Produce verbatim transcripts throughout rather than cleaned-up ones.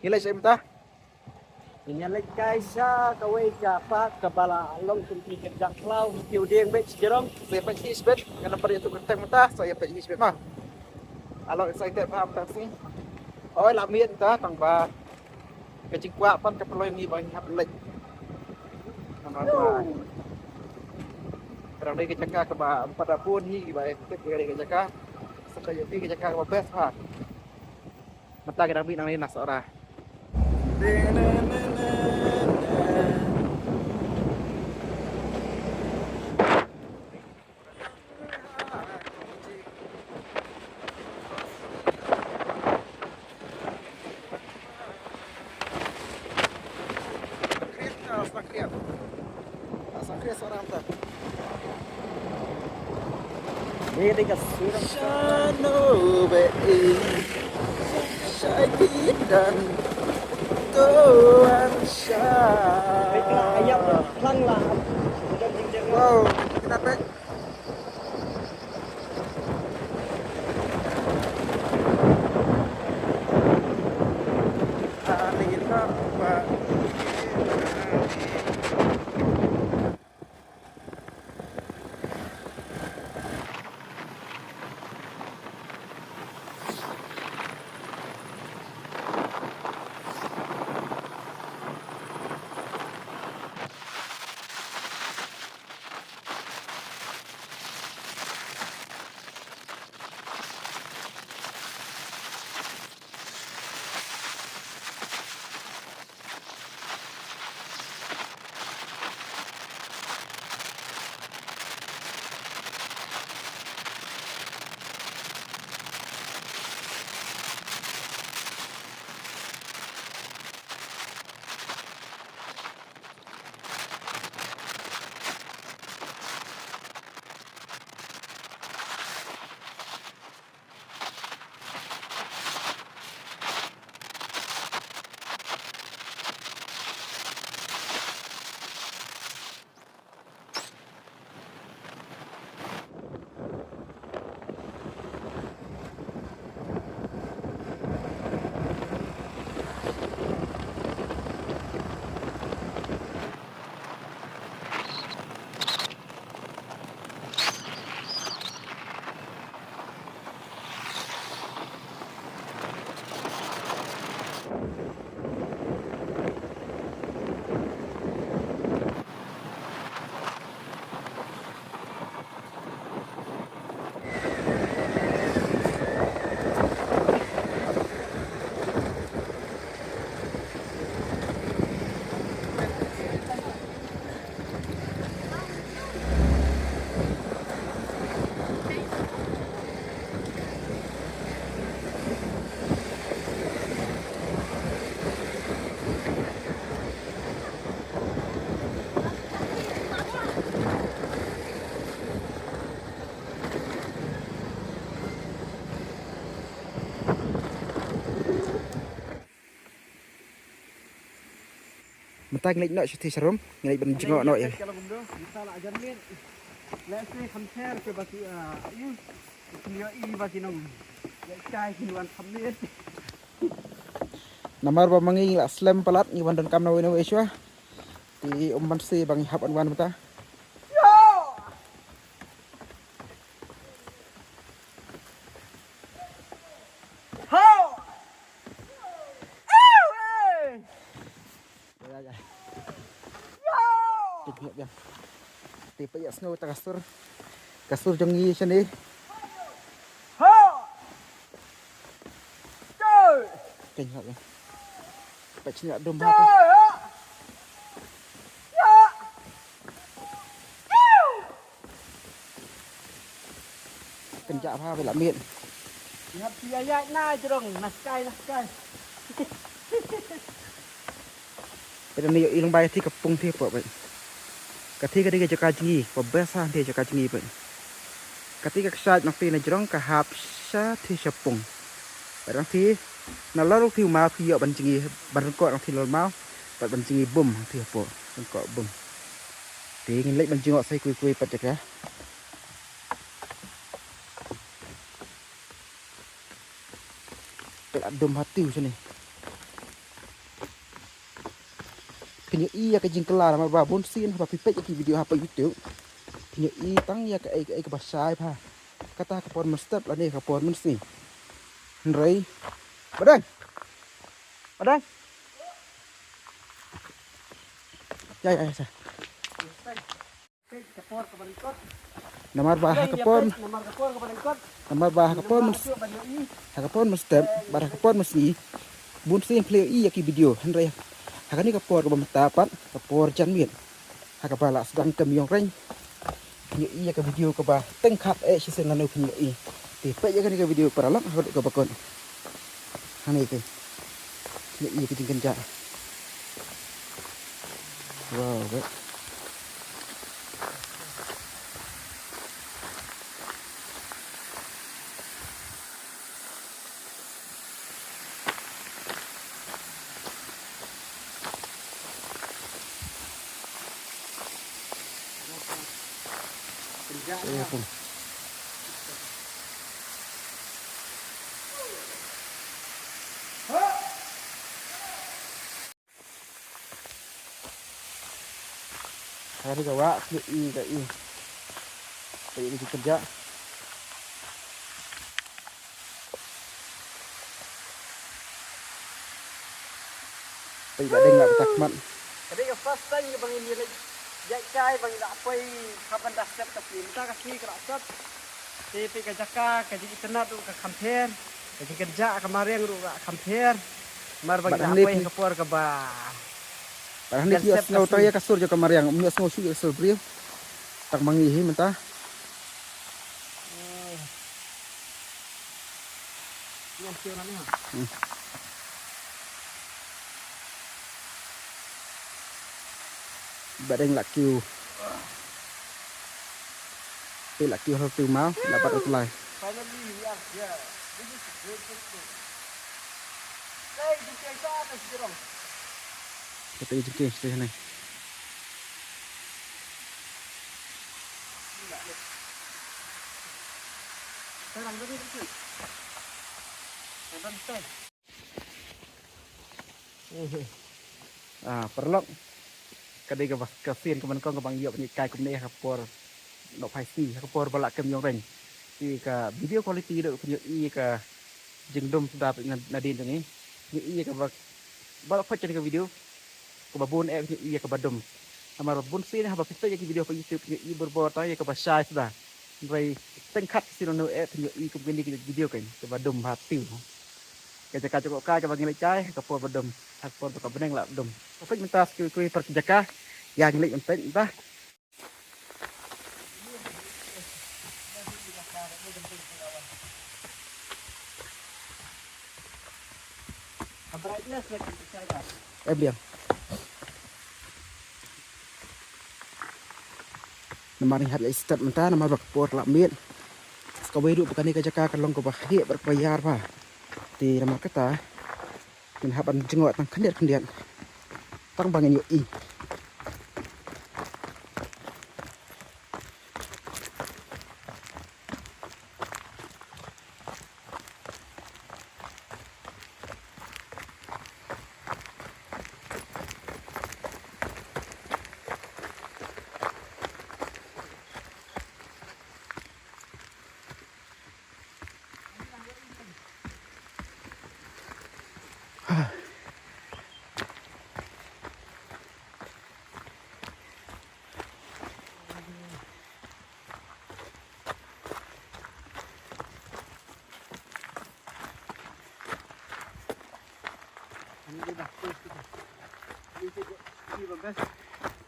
Ngi leit sha mynta. Ngi leit kai sha kawei ka park kaba la long kum ki kyrdan khlaw, ki u dieng beit shi jrong. Sa ïa peit hi shibit, ka nambar ïa tu kyrteng mynta, sa ïa peit hi shibit ma. Nga long excited bha mynta sngi. Oi la miet mynta tang ba ka jingkwah pan ka pynlong ngi ba ngi hap leit. Namar ba ka dang dei ka jaka kaba ym pat da bun hi ba tip ka dei ka jaka. Sa ka ïa phi ka jaka kaba best bha. Mynta ka dang mih nangne na Sohra. Shano be i shai bidan to an sha. Wow, kita pek. Mynta ngi leit noh sha thie sha rum, ngi leit ban jngoh noh ïa. Namar ba ma ngi ngi la slem palat ngi wan donkam na wei na wei shuwa. Te um ban sngewbha ngi hap ban wan mynta. Te peit ïa sngew ta ka sur. Ka sur jong ngi shane. Peit ïa. Peit ïa dum ha. Kynjah bha ba la miet. Ngap ïa ïa na jrong na sky na sky. Peit ngi ïohi lyngba ïa thie ka pung thie hapoh peit. Ka thie ka dei ka jaka jngi, ka best ha thie jaka jngi peit. Ka thie ka kshaid nangthie na jrong ka hap sha thie sha pung. Peit nangthie na lor thie u maw phi ïoh ban jngi ban ryngkoh nangthie lor maw. Peit ban jngi bum nangthie hapoh ryngkoh bum. Te ngin leit ban jngoh sa ïa kiwei kiwei pat jaka. Peit la dum ha thie shane. Phin ïohi ïa ka jingkylla namar ba bun sien haba phi peit ïa ki video ha YouTube, phin ïohi tang ïa kaei kaei kaba shai bha. Kata ha ka por mynstep lane ha ka por mynsngi. Hynrei, Badeng. Badeng. Ïa, ïa, ïa. Namar ba ha ka por, namar ba ha ka por myn, ha ka por mynstep bad ha ka por mynsngi, bun sien phi la ïohi ïa ki video, hynrei ha kane ka por kaba mynta pat, ka por janmiet, ha kaba la sdang ka Mïong Reng, phin ïohi ïa ka video kaba tyngkhat eh shisien lano phin ïohi. Te peit ïa kane ka video paralok haduh kaba kut. Hangne te. Phin ïohi ïa ka jingkynjah. Wow, weh. Hari ka wah, i ka i. Ka i ka jingkynjah. Peit ba deng la bata khmat. Ka dei ka first time kaba ngi leit ïaid kai ba ngi la poi ha ban da step ka sngi. Mynta ka sngi ka la sot. Te peit ka jaka, ka jingitynnad ruh ka kham pher. Ka jingkynjah ka mariang ruh ka kham pher. Namar ba ngi la poi ha ka por kaba. Bad hangne ki ïohsngew tang ïa ka sur jong ka mariang, ym ïohsngew shuh ïa ka sur briew. Tang ma ngi hi mynta. Hmm. Ba deng la kiew. Te la kiew ha u maw, la bat u tlai. Finally, we are here. This is a great place. Hey, this is a great place. Kata i jingkieng sha hangne. Ah, paralok. Ka dei kaba, ka sien kaba nyngkong kaba ngi ïoh ban ïaid kai kumne ha ka por. Noh phai sngi ha ka por ba la kem ïong reng. Te ka video quality ruh phin ïohi ka jingdum suda na, nadien jong ngi. Phin ïohi kaba, ba la phoit ka video. Kaba bun eh phin ïohi ïa kaba dum. Namar bun sien haba phi peit ïa ki video ha YouTube phin ïohi borbor tang ïa kaba shai suda. Hynrei tyngkhat sien lano eh phin ïohi kum kine ki video kane kaba dum bha tiew. Ka jaka jong kai kaba ngi leit kai ha ka por ba dum, ha ka por ba ka bneng la dum. Ka peit mynta sa kiwei kiwei pat ki jaka. Ïa ngi leit ban peit mynta. Em biang. Namar ngi hap ïa start mynta namar ba ka por la miet. Sa kawei ruh ba kane ka jaka ka long kaba heh bad kaba ïar bha. Te namar kata ngin hap ban jngoh tang khyndiat khyndiat tang ba ngin ïohi.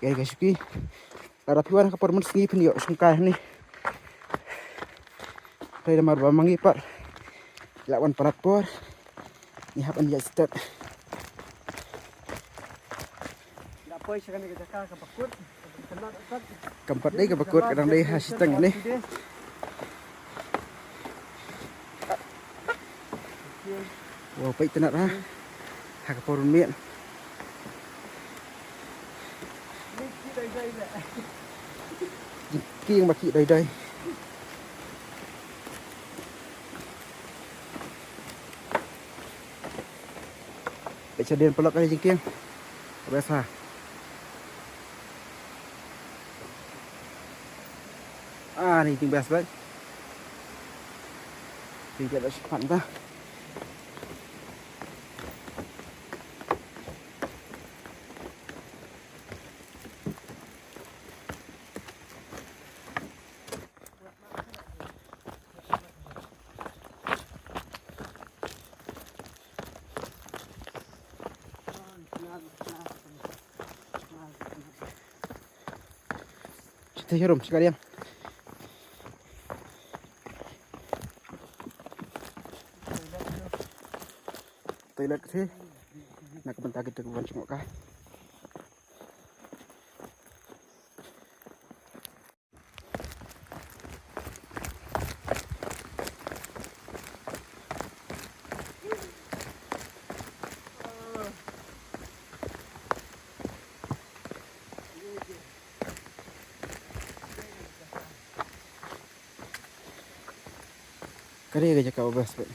Peit ka shuki. Lada phi wan ha ka por mynsngi phin ïoh shongkai hangne. Hynrei namar ba ma ngi pat la wan palat por. Ngi hap ban ïaid step. Kam pat dei kaba kut, ka dang dei ha shiteng ne. Wow, peit tynnat ha. Ha ka por miet. Jingkieng ba khih dai dai. Peit shadien paralok ka jingkieng. Best ha. Ani jing best, right? Jing best, fun ba. Te harum sekali ya. Toilet sih. Nak bentar kita ke bukan cengok kah. Kane ka jaka ba best bha.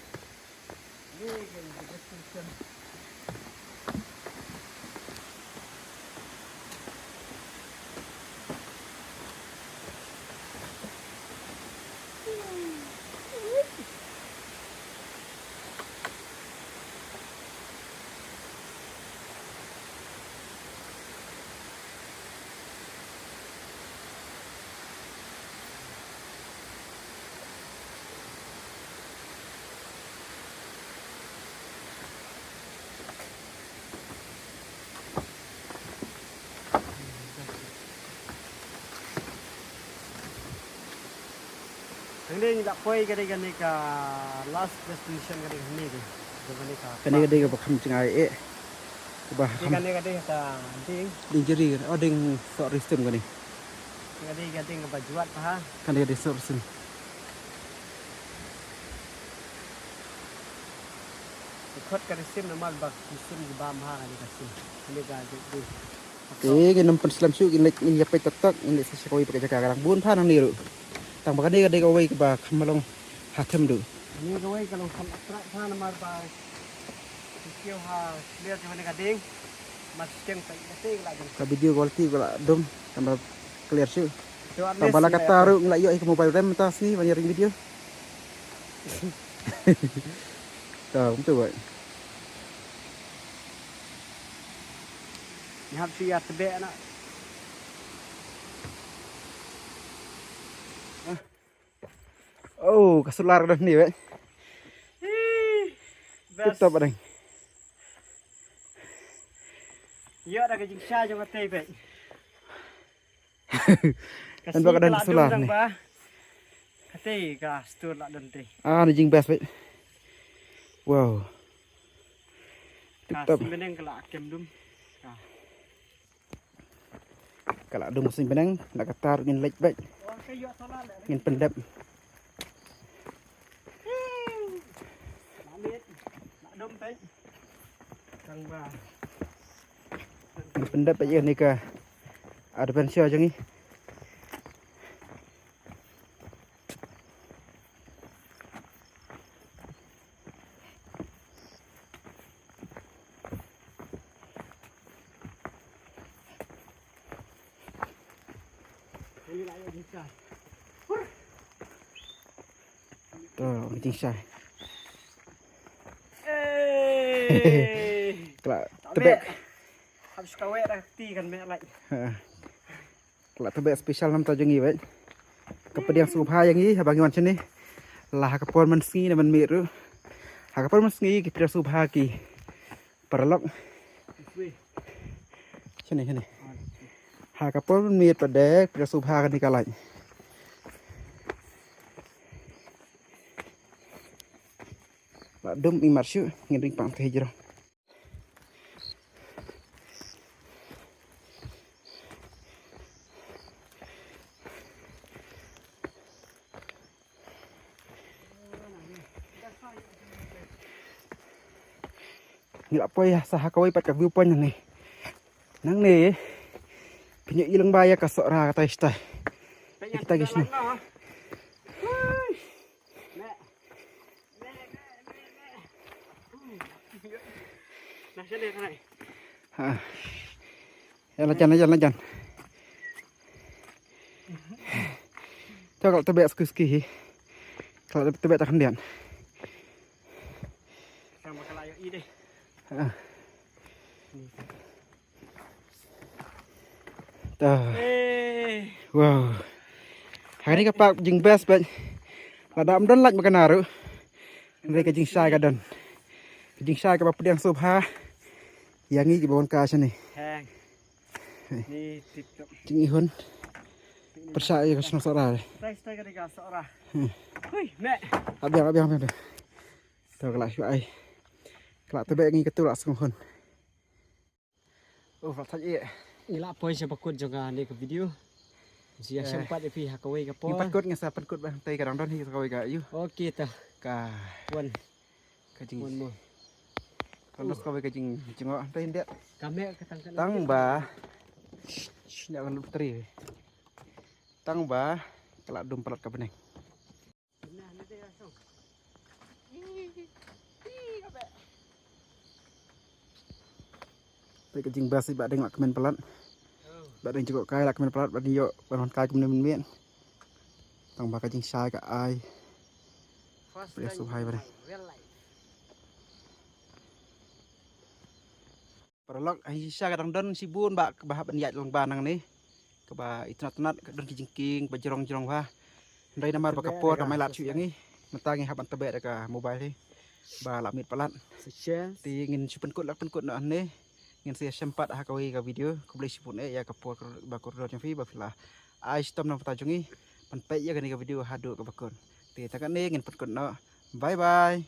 Hangne ngi la poi ka dei kane ka last destination ka dei kane dei. Kane ka dei kaba kham jngai eh. Kaba kham. Kane ka dei ka ding. Ding jari, oh, ding soh ristum kane. Ka dei ka ding kaba jwat bha. Kane ka dei soh ristum. Khot ka ristum namar ba ristum ki bam ha kane ka sim. Kane ka dei. Te ngin ym pynslem shuh, ngin leit, ngin ïa peit tok tok, ngin leit sa sha kawei pat ka jaka ka dang bun bha nangne ruh. Tang ba kane ka dei kawei kaba kham long ha them duh. Kane kawei ka long kham attract bha namar ba ki kiew ha clear te kane ka ding. Mar shiteng peit ka te ka la dum. Ka video quality ka la dum, tang ba clear shuh. Tang ba la katta ruh ngi la ïoh ïa ka mobile rem mynta sngi ban ïa ring video. Ta kumtu bha. Ngi hap shu ïa tbeh na. Oh, ka solar ka don hangne bha. Tip top bha dang. Ïoh da ka jingshai jong ka tei bha. Ka sngi ka la dum tang ba. Ka tei ka stur la don tei. Ah, ni jing best bha. Wow. Tip top. Ka sngi bneng ka la kem dum. Ka. Ka la dum ka sngi bneng, na kata ruh ngin leit bha. Ngin pyndep. Ngin pyndep bha ïa kane ka adventure jong ngi. To, ka jingshai. Ka la tbeh. Hap shu kaweh da ka kti kan meh lait. Ha. Ka la tbeh special namar jong ngi bha. Ka pdiang sngewbha ïa ngi haba ngi wan shane. La ha ka por mynsngi ne mynmiet ruh. Ha ka por mynsngi ki pdiang sngewbha ki paralok. Shane shane. Ha ka por mynmiet pat de ki pdiang sngewbha kane ka lait. La dum i mar shuh ngin ring pang te hijrong. Ngi la poi sa ha kawei pat ka view point nangne. Nangne phin ïohi lyngba ïa ka Sohra katai shatai. Ïa kita ki shnong. Ha. Ïa la jan, la jan, la jan. Ka la tebek suki suki hi. Ka la tebek tang khyndiat. Sama ka la ïohi deh. Wow. Hari ka park jing best bad. Lada ym don light ma ka naru. Hynrei ka jingshai ka don. Ka jingshai kaba pdiang sngewbha ïa ngi kiba wan ka shane. Jingihun. Pyrshah ïa ka shnong Sohra. Abiang, abiang, abiang. To ka la shu ai. Ka la tebek ngi ka tu la sngewhun. Oh, flat thaj eh. Ngi la poi sha bakut jong kane ka video. Ngi sa ïashem pat ïa phi ha kawei ka por. Ngi pat kut, ngi sa pat kut ba hangtai ka dang don hi sa kawei ka ïu. Okay ta. Ka wan. Ka jing. Wan mo. Ka don sa kawei ka jing, jing hangtai hynda. Ka meh ka tang ka. Tang ba. Shh, shh, nya ka lut tri. Tang ba ka la dum palat ka bneng. Te ka jingbas ba dang la kmen palat. Ba dang jngoh kai la kmen palat ba dang ïoh ban wan kai kumne mynmiet. Tang ba ka jingshai ka ai. Pyrshah sngewbha ba dang. Paralok, ha shisha ka dang don shibun ba, ba hap ban ïaid lang ba nangne. Kaba itynnat tynnat ka don ki jingkieng ba jrong jrong ba. Hynrei namar ba ka por ka mai lad shuh ïa ngi. Mynta ngi hap ban tebek da ka mobile hi. Ba la miet palat. Te ngin shu pynkut la pynkut noh hangne. Ngin sa ïashem pat ha kawei ka video. Khublei shibun eh ïa ka por ba kordor jong phi ba phi la ai shitom na bynta jong ngi. Ban peit ïa kane ka video haduh kaba kut. Te tang katne ngin pynkut noh. Bye bye.